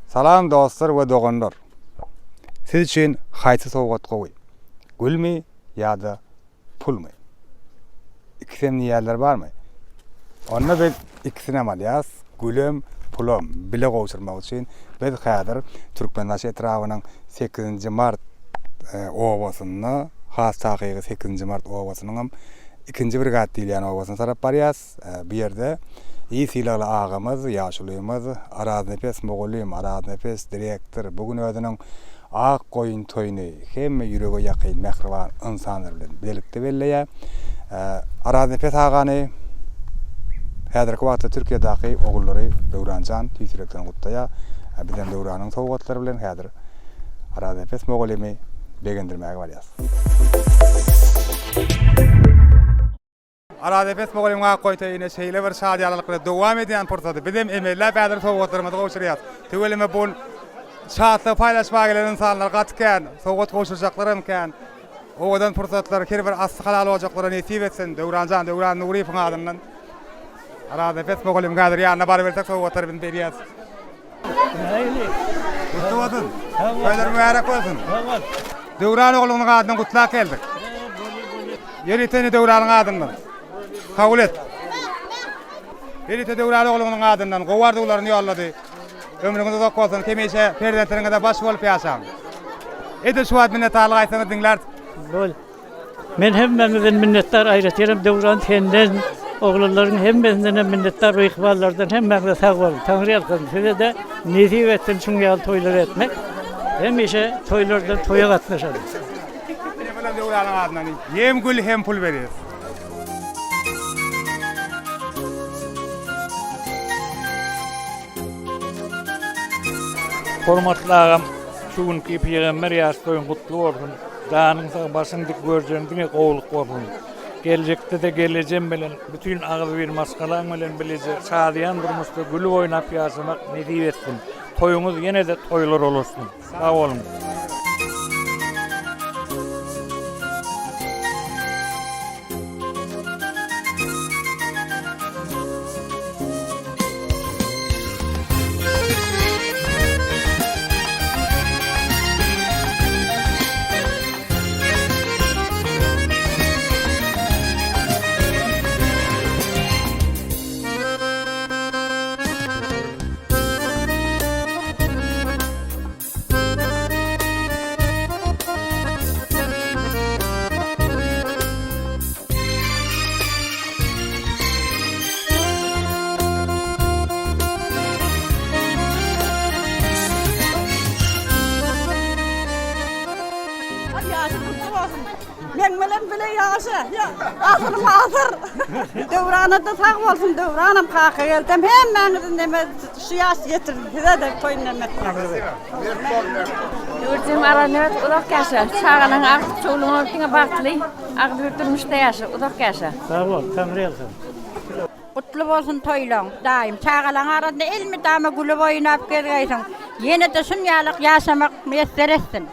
Salam dostlar we doganlar. Siz üçin haýsy sowgat gowy? Gülmi ýa-da pulmy? Ikisem diýýänler barmy? Onda biz ikisinem alýas, gülem, pulam bile gowşurmak üçin biz häzir Türkmenbaşy etrabynyň sekizinji mart obasynda, has takygy sekizinji mart obasynyňam ikinji brigad diýilýän obasyna tarap barýas. Bu ýerde il sylagly agamyz, ýaşulymyz Araznepes mugallym, Araznepes direktor bu gün özüniň ak goýun toýuny hemme ýürege ýakyn mähriban ynsanlar bilen bilelikde belleýär. Araznepes agany häzirki wagtda Türkiýedäki ogullary Döwranjan tüýs ýürekden gutlaýar. Bizem Döwranyň sowgatlary bilen häzir Araznepes mugallymy begendirmäge barýas. Arazepes mugallymyň ak goýy toýy ine şeýle bir şadyýanlyk bilen dowam edýän pursady. Bizem emelläp häzir sowgatlarymyzy gowşurýas. Tüweleme bu şatlygy paýlaşmaga gelen ynsanlar gaty kän, sowgat gowşurjaklar hem kän. Owadan pursatlar her bir asly halal ojaklara nesip etsin. Döwranjan Döwran Nuryýewiň adyndan Araznepes mugallymyň häzir ýanyna barybersek sowgatlary biz berýäs. Gutly bolsun. Toýlar mübärek bolsun. Döwran oglunyň adyndan gutlap geldik. Ýörite indi Döwranyň adyndan. Kabul et. Ýörite Döwran oglunyň adyndan gowy arzuwlaryny ýollady. Ömrüňiz uzak bolsun, hemişe perzentleriňize baş bolup ýaşaň. Edil şu wagt minnetdarlyk aýtsaňyz diňläris. Bol. Men hemmäňizden minnetdar aýratynam Döwran senden oglanlaryň hemmesindenem minnetdar myhmanlardan hemmäňize sag boluň Taňry ýalkasyn sizede nesip etsin şuň ýaly toýlar etmek hemişe toýlardan toýa gatnaşalyň. Ine bulam Döwranyň adyndan hem gül hem pul berýäs. Hormatly agam şu günki pygamber ýaş toýuň gutly bolsun. Janyň sag, başyň dik, görjegiň diňe gowulyk bolsun. Geljekde-de gelejem bilen, bütin agzybir maşgalaň bilen bileje şadyýan durmuşda gülüp oýnap ýaşamak nesip etsin. Toýuňyz ýene-de toýlar ulaşsyn. Sag boluň. Ýaşy gutly bolsun. Meň bilen bile ýaşa. Asyrym asyr. Döwrana-da sag bolsun. Döwranam kaka geldem. Hemmäňizi neme şu ýaş ýetirdi. Size-de toý neme etmek. Ýurdum Aranöt uzak ýaşa. Çagalaň agtyk çowlugyň bolup diňe bagtly, agzybir durmuşda ýaşa, uzak ýaşa. Sag bol, Taňry ýalkasyn. Gutly bolsun toýlaň, daýym. Çagalaň arasynda elmydama gülüp oýnap gezgeýsiň. Ýene-de şunýalak ýaşamak miýesser etsin.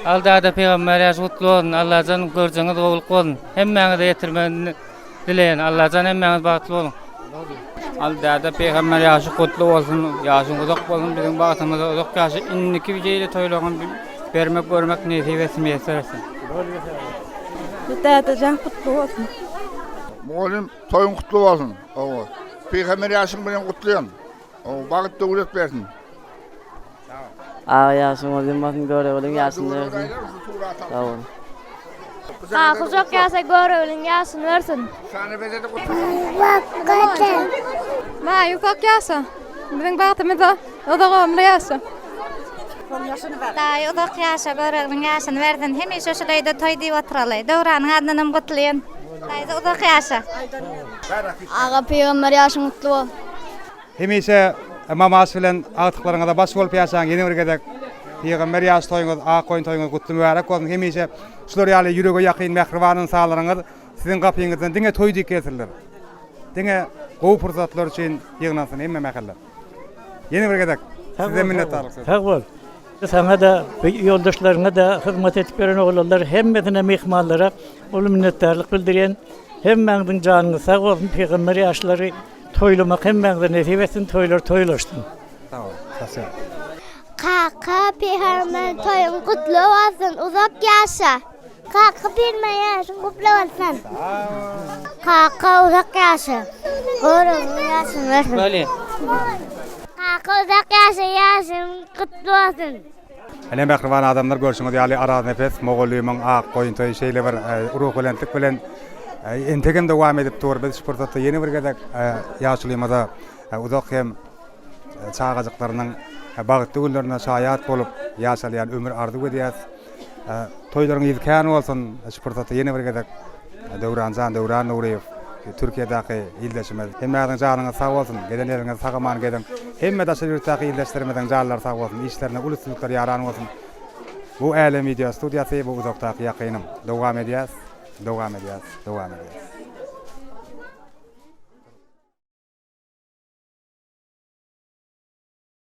Al dada pygamber ýaşy gutly bolsun Allajan görjeňiz gowulyk bolsun hemmäňize ýetirmegini dileýän Allajan hemmäňiz bagtly boluň. Al däde pygamber ýaşy gutly bolsun ýaşyň uzak bolsun biziň bagtymyza uzak ýaşa indiki şeýle toýlaryňam bermek görmek nesip etsin miýesser etsin. Dädejan gutly bolsun. Mugallym toýuň gutly bolsun. Owa. Pygamber ýaşyň bilen gutlaýan. Owa bagt döwlet bersin. Aga ýaşyň uzyn bolsun Göroglyň ýaşyny bersin. Sag boluň. Kaka uzak ýaşa Göroglyň ýaşyny bersin. Maý uzak ýaşa. Biziň bagtymyza uzak ömürli ýaşa. Daýy uzak ýaşa Göroglyň ýaşyny bersin. Hemişe şuleýde toý diýip oturaly. Döwranyň adyndanam gutlaýyn. Daýza uzak ýaşa. Aga pygamber ýaşyň gutly bolsun. Hemişe Mamaş bilen agtyklaryňyza baş bolup ýaşaň ýene bir gezek Pygamber ýaş toýuňyz ak goýun toýuňyz gutly mübärek bolsun hemişe şular ýaly ýürege ýakyn mähriban ynsanlaryňyz siziň gapyňyzdan diňe toý diýip gelsinler diňe gowy pursatlar üçin ýygnansyn hemme mähelle ýene bir gezek size minnetdarlyk Sag bol. Saňa-da, ýoldaşlaryňa-da, hyzmat edip ýören oglanlar hemmesine myhmanlara uly minnetdarlyk bildirýän. Hemmäňiziň janyňyz sag bolsun, pygamber ýaşlary toýlamak hemmäňize nesip etsin, toýlar toýlaşsyn. Sag bol, spasiba. Kaka pygamber toýuň gutly bolsun, uzak ýaşa. Kaka pygamber ýaşyň gutly bolsun. Kaka uzak ýaşa. Görogly ýaşyň bersin. Bolýa. Kaka uzak ýaşa ýaşyň gutly bolsun. Ine mähriban adamlar görşüňiz ýaly Araznepes mugallymyň ak goýun toýy şeýle bir ruhubelentlik bilen entegem dowam edip dur. Biz şu pursatda ýene bir gezek ýaşulymyza uzak hem çagajyklarynyň bagtly günlerine şaýat bolup ýaşalýan ömür arzuw edýäs. Toýlaryň yzy kän bolsun. Şu pursatda ýene bir gezek Döwranjan Döwran Nuryýew Türkiýedäki ildeşimiz. Hemmäňiziň janyňyz sag bolsun. Gezen ýeriňiz sag aman geziň. Hemme daşary ýurtdaky ildeşlerimiziň janlary sag bolsun. Işlerinde uly üstünlikler ýaran bolsun. Bu Älem wideo studiýasy bu uzakdaky ýakynym. Dowam edýäs. Dowam edýäs. Dowam edýäs.